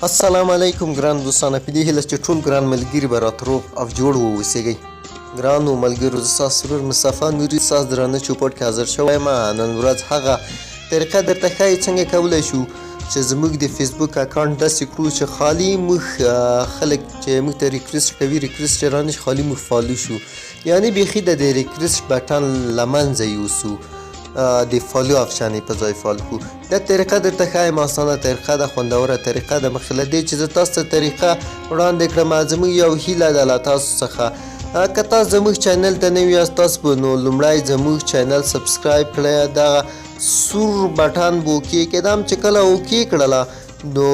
السلام علیکم ګران دوستانه، په دې هیله چې ټول ګران ملګري به راته روغ او جوړ واوسېږئ. ګرانو ملګرو، زه ستاسو ورور مصطفی نوري ستاسو درانه چوپړ کې حاضر شوی یم. نن ورځ هغه طریقه درته ښایي څنګه کولی شو چې زموږ د فیسبوک اکاونټ داسې کړو چې خالي موږ خلک چې موږ ته ریکویسټ کوي، ریکویسټ یې رانشي، خالي موږ فالو شو، یعنی بیخي د دې ریکویسټ بټن له منځه یوسو، د فالو افشن په ځای فالو کړو. دا طریقه درته ښایم، اسانه طریقه ده، خوندوره طریقه ده. مخکې له دې چې زه تاسو ته طریقه وړاندې کړم، زموږ یو هیله ده له تاسو څخه، که تاسو زموږ چینل ته نوي یاست، تاسو به نو لومړی زموږ چینل سبسکرایب کړئ، دغه سور بټن به okay کړئ. دا هم چې کله okay کړله نو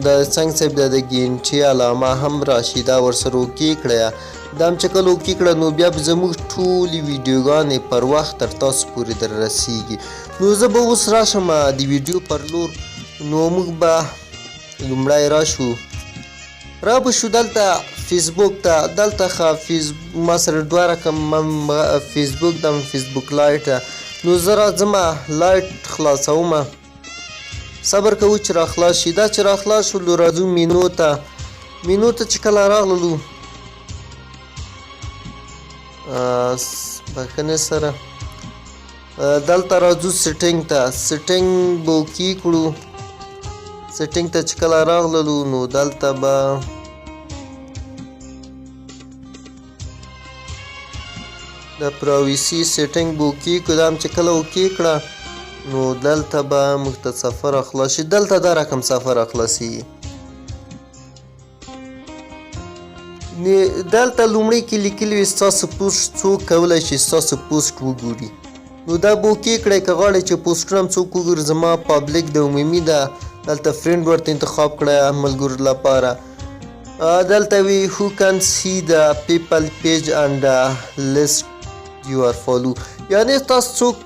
د څنګ صاحب د ګینټې علامه هم راشي، دا ورسره okay کړئ. دا هم چې کله okay کړه نو بیا به زموږ ټولې ویډیوګانې پر وخت تر تاسو پورې در رسیږي. نو زه به اوس راشم د ویډیو پر لور. نو موږ به لومړی راشو، را به شو دلته فیسبوک ته. دلته ښه فیس ما سره دوه رقم فیسبوک ده، فیسبوک لایټ. نو زه راځم لایټ خلاصوم، صبر کوو چې را خلاص شي. دا چې را خلاص شو، راځو مینو ته. مینو ته چې کله راغللو، بخښنې سره، دلته راځو setting ته، setting به okay کړو. setting ته چې کله راغللو نو دلته به د privacy setting به okay کړو. دا هم چې کله okay کړه نو دلته به موږ ته صفحه راخلاص شي. دلته دا رقم صفحه راخلاصېږي. دلته لومړی کې لیکلي وي ستاسو پوسټ څوک کولی شي ستاسو پوسټ وګوري، نو دا به okay کړئ. که غواړئ چې پوسټونه هم څوک وګوري، زما public د عمومي ده، دلته friend ورته انتخاب کړئ ملګرو لپاره. دلته وي who can see the people page and list you are follow، یعنی تاسو څوک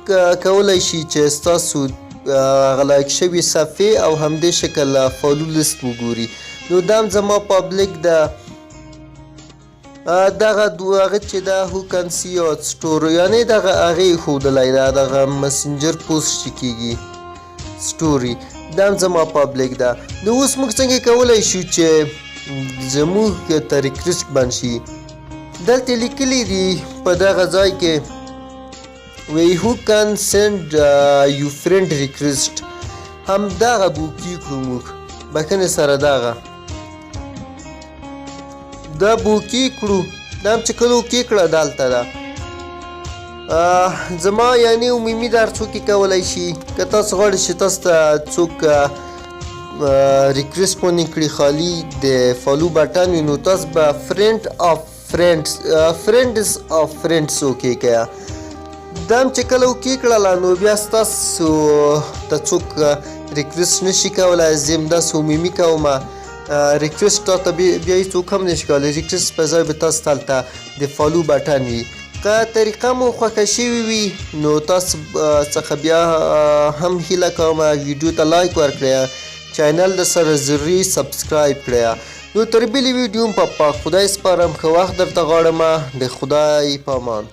کولی شي چې ستاسو هغه like شوي صفحې او همدې شکل follow list وګوري. نو دا هم زما public ده. دغه هغه چې دا who can see your story، یعنی دغه هغې ښودلی ده، دغه مسنجر پوسټ چې کیږي story، دا هم زما public ده. نو اوس موږ څنګه کولی شو چې زموږ ته ریکویسټ بند شي؟ دلته لیکلي دي په دغه ځای کې وی who can send you friend request، هم دغه به okay کړو موږ. بخښنې سره، دغه دا به okay کړو. دا هم چې کله okay کړه دلته ده زما یعنی عمومي در څوک یې کولی شي. که تاسو غواړئ چې تاسو ته څوک ریکویسټ باندې کړي، خالي د follow بټن وي، نو تاسو به friend of friends، friends of friends okay کړئ. دا هم چې کله okay کړله نو بیا ستاسو ته څوک ریکویسټ نشي کولی. زه هم داسې عمومي کوم، ریکویسټ تاته بیا هیڅوک هم نشي کولی. ریکویسټ په ځای به تاسو ته هلته د follow بټن وي. که طریقه مو خوښه شوې وي نو تاسو څخه بیا هم هیله کوم ویډیو ته like ورکړئ، چینل د سره ضروري subscribe کړئ. نو تر بلې ویډیو په پاک خدای سپارم، ښه وخت درته غواړم، د خدای په امان.